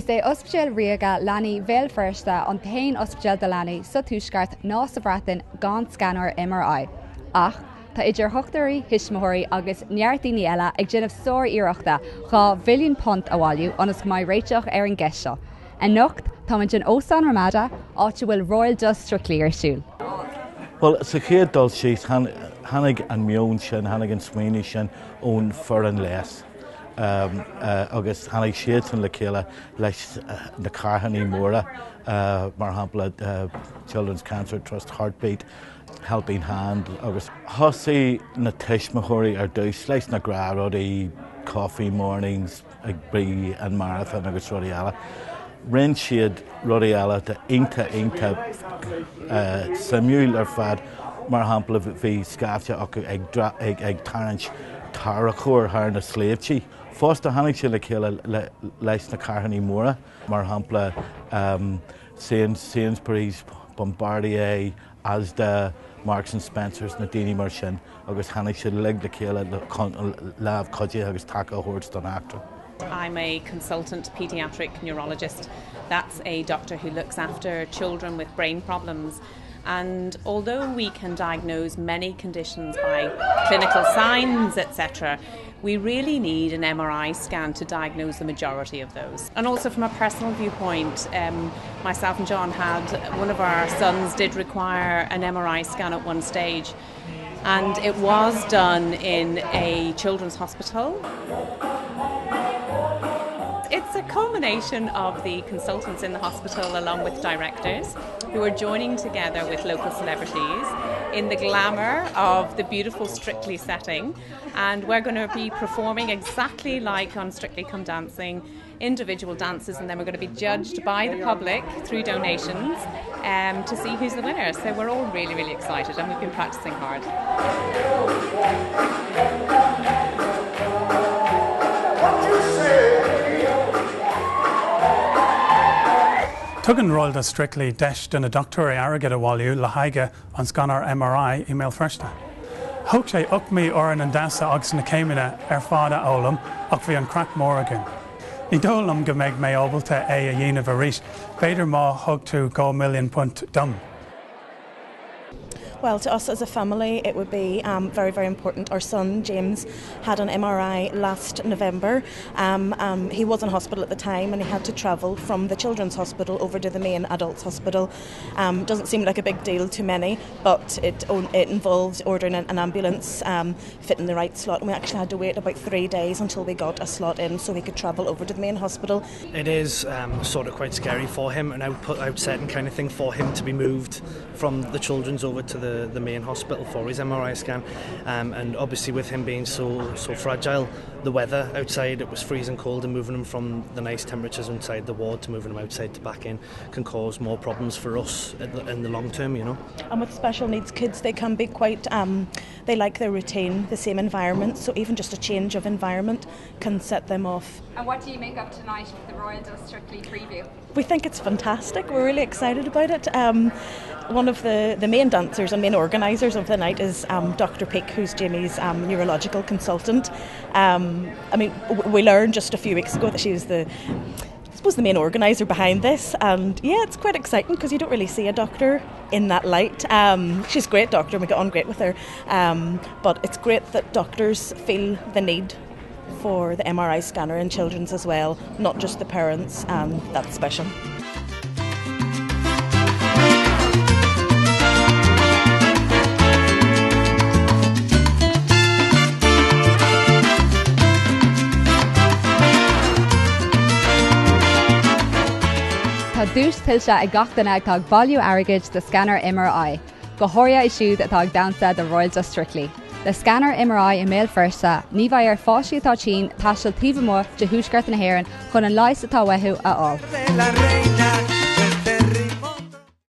Is é Ospidéal Ríoga Leanaí Bhéal Feirste an t-aon ospidéal do leanaí sa Tuaisceart ná sa Bhreatain gan scanóir MRI. Ach tá idir dhochtúirí, thuismitheoirí agus neart daoine eile ag déanamh sár-iarrachta £2 mhilliún a bhailiú ionas go mbeidh réiteach ar an gceist seo. Anocht, táimid in Óstán Ramada, áit a bhfuil Royal Does Strictly ar siúl. Bhuel, sa chéad dul síos, tháinig an meon sin, tháinig an smaoineamh sin ón foireann leighis. agus tháinig siadsan le chéile leis na carthanais mhóra, mar shampla Children's Cancer Trust, Heartbeat, Helping Hand agus thosaigh na tuismitheoirí ar dtús leis na gnáthrudaí, coffee mornings ag brí an marathon agus rudaí eile. Rinne siad rudaí eile iontach iontach suimiúil ar fad, mar shampla bhí scaifte acu ag tarraingt tarracóir thar na sléibhtí. Fosta tháinig siad le chéile leis na carthanais mhóra, mar shampla Sainsbury's, Bombardier, Asda, Marks and Spencers, na daoine mar sin agus tháinig siad uilig le chéile chun lámh chuidithe agus taca a thabhairt don eachtra. I'm a consultant paediatric neurologist. That's a doctor who looks after children with brain problems. And although we can diagnose many conditions by clinical signs, etc., we really need an MRI scan to diagnose the majority of those. And also from a personal viewpoint, um, myself and John had one of our sons did require an MRI scan at one stage and it was done in a children's hospital. It's a culmination of the consultants in the hospital along with directors who are joining together with local celebrities in the glamour of the beautiful Strictly setting and we're going to be performing exactly like on Strictly Come Dancing individual dances and then we're going to be judged by the public through donations um, to see who's the winner. So we're all really, really excited and we've been practicing hard. Tugann Royal Does Strictly deis do na dochtúirí airgead a bhailiú le haghaidh an scanóir MRI i mBéal Feirste. Thóg sé 8 mí orainn an damhsa agus na céimeanna ar fad a fhoghlaim ach bhí an craic mór againn. Ní dóigh liom go mbeidh mé ábalta é a dhéanamh arís, b'fhéidir má thug tú £2 milliún dom. Well, to us as a family, it would be um, very, very important. Our son, James, had an MRI last November. Um, um, he was in hospital at the time and he had to travel from the Children's Hospital over to the main adults hospital. Um, doesn't seem like a big deal to many, but it, it involved ordering an, an ambulance, um, fitting the right slot, and we actually had to wait about three days until we got a slot in so he could travel over to the main hospital. It is um, sort of quite scary for him, an output outsetting kind of thing for him to be moved from the children's over to the, the main hospital for his MRI scan. Um, and obviously with him being so, so fragile, the weather outside, it was freezing cold and moving him from the nice temperatures inside the ward to moving him outside to back in can cause more problems for us in the, in the long term, you know. And with special needs kids, they can be quite, um, they like their routine, the same environment, so even just a change of environment can set them off. And what do you make of tonight with the Royal Does Strictly preview? We think it's fantastic. We're really excited about it. Um, one of the, the main dancers and main organisers of the night is um, Dr. Peake, who's Jamie's um, neurological consultant. Um, I mean, we learned just a few weeks ago that she was the I suppose the main organiser behind this and yeah it's quite exciting because you don't really see a doctor in that light um, she's a great doctor and we got on great with her um, but it's great that doctors feel the need for the MRI scanner in children's as well not just the parents and that's special. Tá duais tuillte ag gach duine atá ag bailiú airgid do scanner MRI, go háirithe iad siúd atá ag damhsa do Royal Does Strictly. Le scanner MRI i mBéal Feirste, ní bheidh ar pháistí atá tinn taisteal taobh amuigh de thuaisceart na hÉireann chun an leigheas atá uathu a fháil.